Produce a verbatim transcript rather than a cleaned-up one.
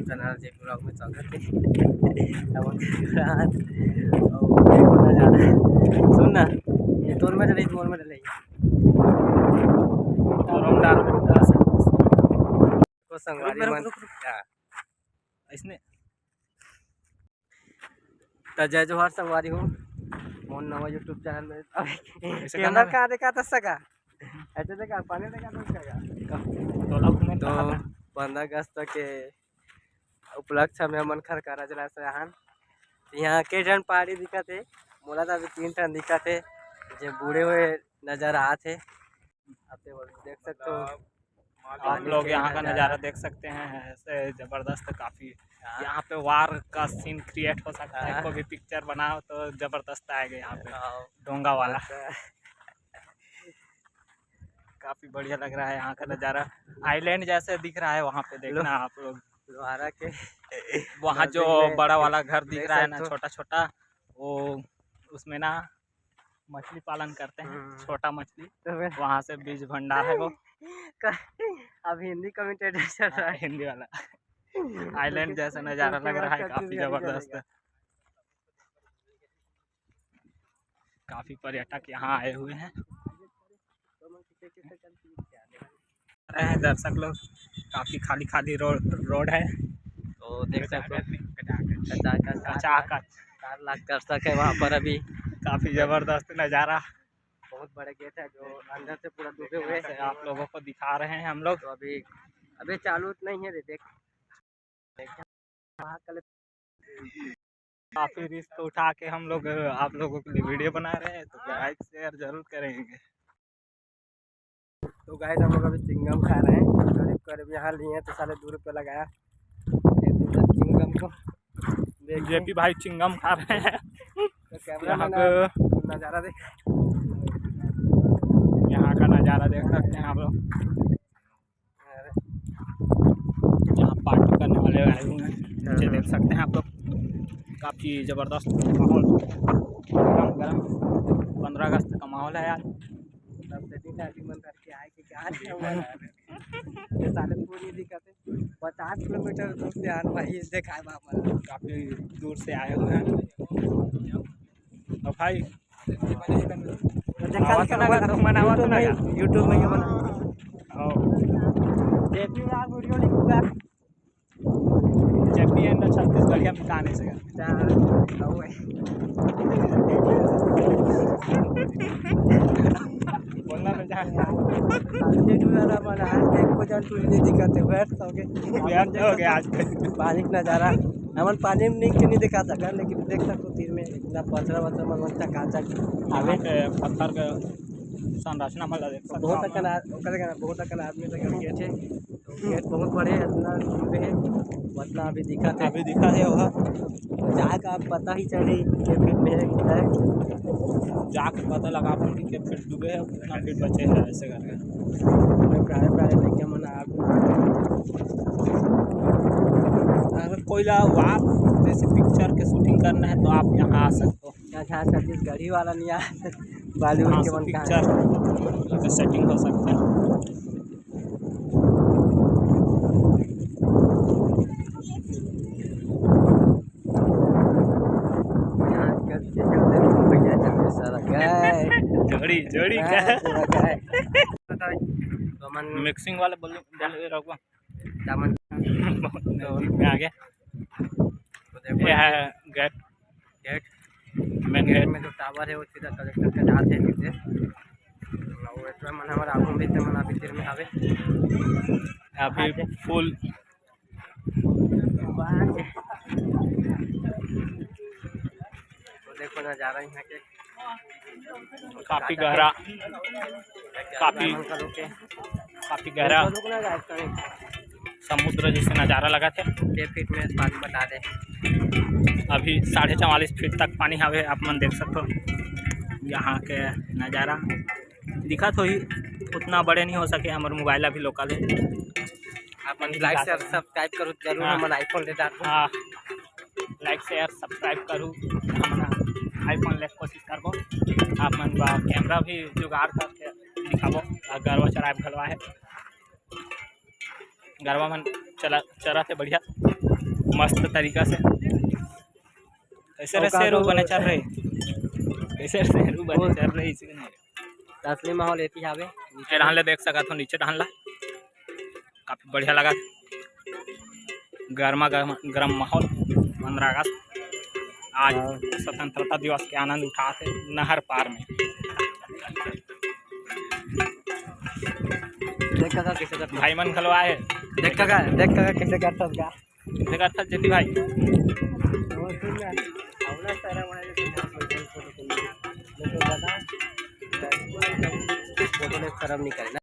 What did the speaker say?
Channel JP blog में स्वागत है। अब हम रात और देखो नजारा। सुन ना, ये तोर में डले, तोर में डले। तोर में डाल। को संगवारी रुक, मन रुक, रुक, रुक। क्या? इसने त जय जोहार संगवारी हो, मोर नवा YouTube चैनल में। अबे, ऐसे कैमरा करना है। कहाँ देखा था सगा? ऐसे देखा, पानी देखा था सगा? तो लोग में तो कहा था। पंद्रह अगस्त के उपलक्ष्य में हमन खरकारा जला से आहान। यहाँ के ठन पहाड़ी दिखत हे, मोला तो अभी तीन ठन दिखत हे, जे बूढ़े हुए नजर आत हे। आप देख सकते हो। आप लोग यहाँ का नज़ारा देख सकते हैं, ऐसे जबरदस्त काफ़ी। हाँ। यहाँ पे वार का सीन क्रिएट हो सकता है, हाँ। कोई भी पिक्चर बनाओ तो जबरदस्त आएगा यहाँ पे। हाँ। डोंगा वाला। अच्छा। काफ़ी बढ़िया लग रहा है यहाँ का नज़ारा, आइलैंड जैसे दिख रहा है वहाँ पे, देखना लो-, आप लोग। लोहारा के वहाँ जो नजदीक में बड़ा वाला घर दिख देख रहा है ना, सकते हो। छोटा छोटा, वो उसमें ना मछली पालन करते हैं, हम्म। छोटा मछली, तो फिर वहाँ से बीज भंडार है वो। क-, अब हिंदी कमेंटेटर चल रहा हाँ, है। हिंदी वाला। आइलैंड जैसा नजारा लग रहा है, काफी जबरदस्त। काफी पर्यटक यहाँ आए हुए हैं। रहे हैं दर्शक लोग, काफी खाली खाली रोड, रोड है। तो देख सकते हो, कचाकच। कचाकच। चार लाख दर्शक है वहाँ पर अभी। काफी जबरदस्त नजारा। बहुत बड़े गेट है जो अंदर से पूरा डूबे हुए हैं। आप लोगों को दिखा रहे हैं हम लोग। तो अभी, अभी चालू नहीं है रे, देख। काफी रिस्क उठा के हम लोग आप लोगों के लिए वीडियो बना रहे हैं, तो लाइक शेयर जरूर करेंगे। तो गाइस, हम लोग अभी चिंगम खा रहे हैं, करीब करीब यहाँ लिए हैं तो साले दो रुपये लगाया। एक दो चिंगम को देख जेपी भाई चिंगम खा रहे हैं। तो कैमरा यहाँ मैन पे नज़ारा देख। यहाँ का नज़ारा देख सकते हैं आप लोग। यहाँ पार्टी करने वाले आए हुए हैं, नीचे देख सकते हैं आप लोग, काफ़ी ज़बरदस्त माहौल, गरम गरम। पंद्रह अगस्त का माहौल है यार। सब सेटिंग टाइपिंग बंद करके आए कि क्या है, ये साले पूरी दिक्कत है। पचास किलोमीटर दूर से यार भाई, दिखाए बाबा। काफ़ी दूर से आए हुए हैं। और भाई, देखा आवाज देखा ना गा, तो मन आवाज YouTube ना में, गा। YouTube में ये बना। ओ। जेपी में आप वीडियो लिखूंगा। जेपी एंड छत्तीसगढ़िया में कहानी से गा। अच्छा, तो वही। बोलना तो चाह। आज के जुड़ा ना मन, आज के एको जन चुरी नहीं दिखाते, व्यर्थ हो गए। व्यर्थ हो गए आज के। पानी का नज़ारा। हमन पानी में नहीं के नहीं दिखा सकन, लेकिन देख सकते हो तीर में इतना पथरा वथरा मन चकाचक यहाँ आवे। के पत्थर के संरचना मन ला देख सकते बहुत हो। अकन आ-, ओकर का बहुत अकन आदमी तक गेट है। तो गेट बहुत बड़े है, इतना दूर है, उतना अभी दिखा थे। अभी दिखा है वहाँ। जाए का पता ही चली के फिर मेरे है। जाके पता लगा पाऊंगी कि फिर डूबे है, उतना फिर बचे हैं ऐसे करके। तो प्यारे प्यारे लड़के मन आप अगर कोई ला वार जैसे पिक्चर के शूटिंग करना है तो आप यहाँ आ सकते हो। यहाँ छत्तीसगढ़ी वाला नहीं आया, बॉलीवुड हाँ, के मन का पिक्चर सेटिंग हो सकता है। यहाँ करके चलते हैं, भैया चलते सारा गए। जोड़ी, जोड़ी गए, का? पूरा गए। तो मन मिक्सिंग वाले बोल, बोल रहा हूँ। दामन। तो में आगे। तो देखो ये है गेट। गेट। Main gate. में जो टावर है, वो सीधा कलेक्टर के जात है, ठीक से। और इतना मन हमारा आगू में, इतना मन अभी तीर में आवे। अभी आगे। फुल। तो देखो नज़ारा यहाँ के। काफी गहरा, काफी, काफी गहरा समुद्र जैसे नज़ारा लगा थे। छः फीट में पानी बता दे। अभी साढ़े चवालीस फीट तक पानी हवे, आप मन देख सकते हो। यहाँ के नज़ारा दिखा तो ही उतना बड़े नहीं हो सके, हमारे मोबाइल अभी लोकल है। आप मन लाइक, शेयर, सब्सक्राइब करो जरूर, हाँ। हमन iPhone ले डालबो। हाँ, लाइक, शेयर, सब्सक्राइब करू। हमन iPhone ले कोशिश करबो। आप मन बर कैमरा भी जुगाड़ करके दिखाबो। और गरवा चराइब घलवा है। गरवा मन चला, चरत हे बढ़िया, मस्त तरीका से। कैसे रे शेरू बने चर रहे, कैसे शेरू बने चर रहे, इसी नहीं। असली माहौल एती हावे। ए डहान ले देख सकत हो, नीचे डहान ला काफी बढ़िया लगा, गर्मा गर्म, गर्म माहौल। पंद्रह अगस्त आज हाँ। स्वतंत्रता दिवस के आनंद उठात हे नहर पार में। देख कका कैसे करता भाई मन घलो आए। देख कका, देख कका कैसे करता का। कैसे करता जेती भाई। फोटो ले शर्म नहीं करे ना।